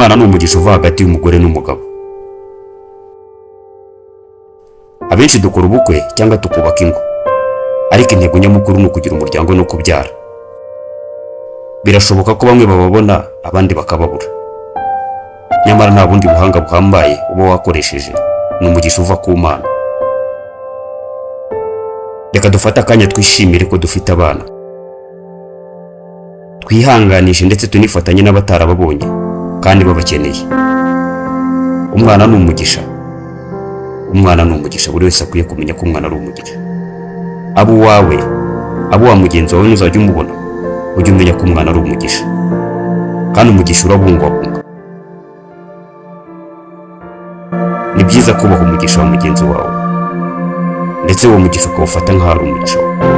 Umwana ni umugisha uva hagati y'umugore n'umugabo. Abenshi dukora ubukwe cyangwa tukubaka ingo, ariko intego nyamukuru ni ukugira umuryango no kubyara. Birashoboka ko bamwe bababona, abandi bakababura. Nyamara nta bundi buhanga buhambaye uba wakoresheje, ni umugisha uva ku Mana. Reka dufate akanya twishimire ko dufite abana, twihanganishe ndetse tunifatanye n'abatarababonye kandi babakeneye. Umwana ni umugisha, umwana ni umugisha. Buri wese akwiye kumenya ko umwana ari umugisha. Abo uwawe, abo wa mugenzi wawe, ntuzajya umubona, ujye umenya ko umwana ari umugisha, kandi umugisha urabungwabunga. Ni byiza kubaha umugisha wa mugenzi wawe, ndetse uwo mugisha ukawufata nk'aho ari umugisha wawe.